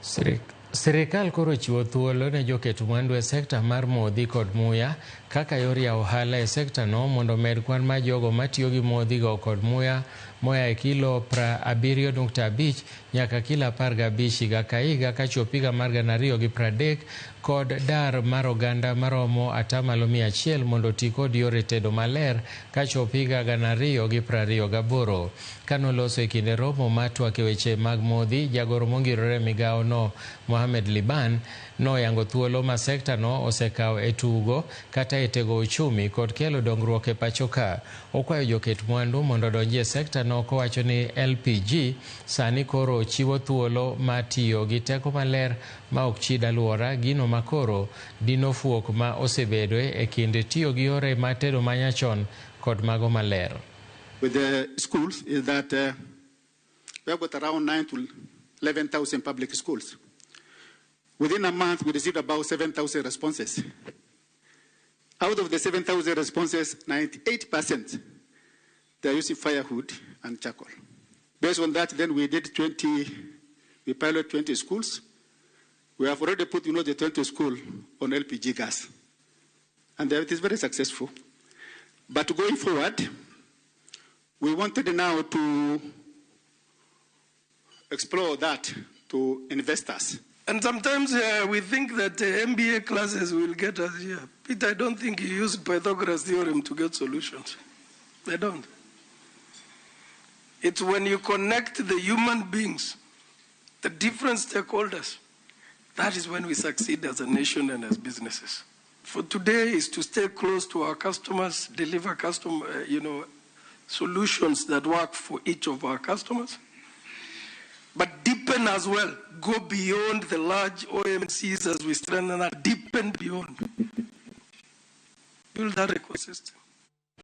Sirikal koro chiwo thuolo ne joket mwandu e sekta mar modhi kod muya kaka yor yawo ohala e sekta no mondo omed kwan mar jogo matiyo gi modhi go kod muya moa e kilo 70.5 nyaka kilo 15 higa ka higa kachop higa mar 2030 kod dar mar oganda maromo 100% mondo oti kod yore tedo maler kachop higa 2028. Kanoloso e kinde romo mar twak e weche mag modhi, jagoro mongirore e migawo no Mohamed Liban noyango thuolo ma sekta no osekawo e tugo kata e tego uchumi kod kelo dongruok e pacho ka. Okwayo joket mwandu mondo odonji e sekta no kowacho ni LPG sani koro chiwo thuolo mar tiyo gi teko maler ma ok chid alwora, gino ma koro dino fuok ma osebedoe e kind tiyo gi yore mar tedo manyachon kod mago maler. With the schools is that we have got around 9 to 11,000 public schools. Within a month, we received about 7,000 responses. Out of the 7,000 responses, 98% they are using firewood and charcoal. Based on that, then we did 20, we pilot 20 schools. We have already put, the 20 school on LPG gas. And it is very successful. But going forward, we wanted now to explore that to investors. And sometimes we think that MBA classes will get us here. Peter, I don't think you use Pythagoras theorem to get solutions. They don't. It's when you connect the human beings, the different stakeholders, that is when we succeed as a nation and as businesses. For today is to stay close to our customers, deliver solutions that work for each of our customers. But deepen as well. Go beyond the large OMCs as we strengthen that. Deepen beyond. Build that ecosystem.